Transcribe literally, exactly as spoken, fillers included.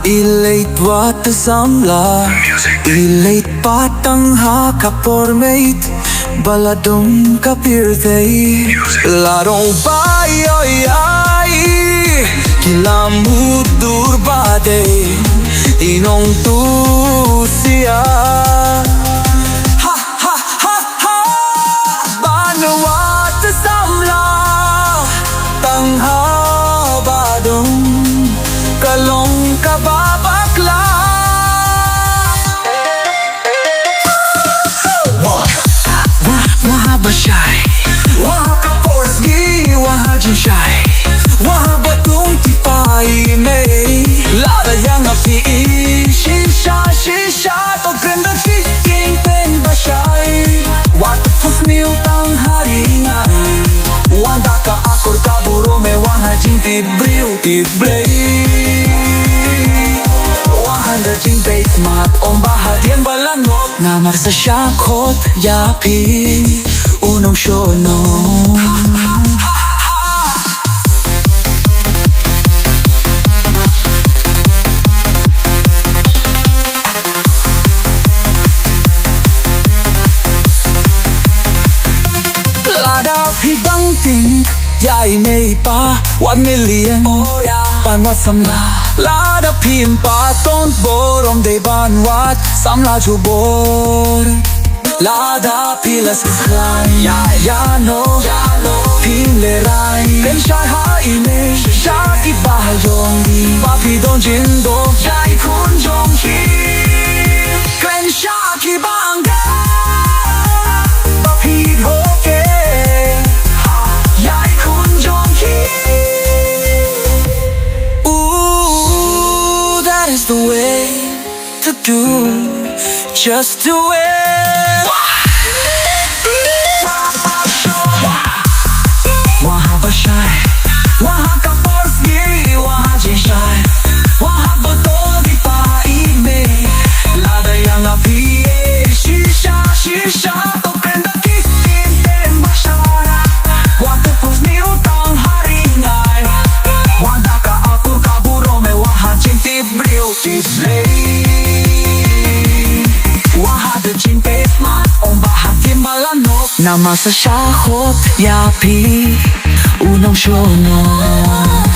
I leit wat samla, i leit pat tang ha ka por meit, ba la dum ka pyrthei. La rong ba ïoh ïa i, ki la mut dur ba dei i nongtusia. Ha ha ha ha. Ban wat samla tang ha ba dum, ka long kaba bakla. Wah, wah, wah ba shai, wah ka por sngi, wah jingshai, wah ba tung ki pai mei. Lada ïa nga phi i shisha shisha, to kren da ki jingpynbashai. Wat pus miu tang ha ri ngai, wan da ka akur ka burom, e wan ha jingtip briew tip Blei. Wan ha da jingpeit mat, ym ba hadien ba la ngop. Namar sa sha khot ïa phi u nongshonong. Lada phi dang tieng ïa i mei pa, wat million. Oh yeah. Ban wat samla. Lada phim pat don burom, dei ban wat samla jubor. Lada phi la sngewkhlaiñ ïa ïano, phim lehraiñ, kren shai ha i mei, sha ki ba ha jong i, ba phi don jingdon ïa i khun jong phi. Kren sha ki bangeit ba phi dei, ha ïa i khun jong phi. Ooh, that is the way to do. Just do it. Wah ba shai, wah ka por sngi, wah jingshai, wah ba to di pa i mei. Lada ïa nga phi i shisha shisha, to kren da ki jingpynbashai. Wat pus miu tang ha ri ngai, wan da ka akur ka burom, e wan ha jingtip briew tip Blei. Wan ha da jingpeit mat, ym ba hadien ba la ngop. Namar sa sha khot ïa phi u nongshonong.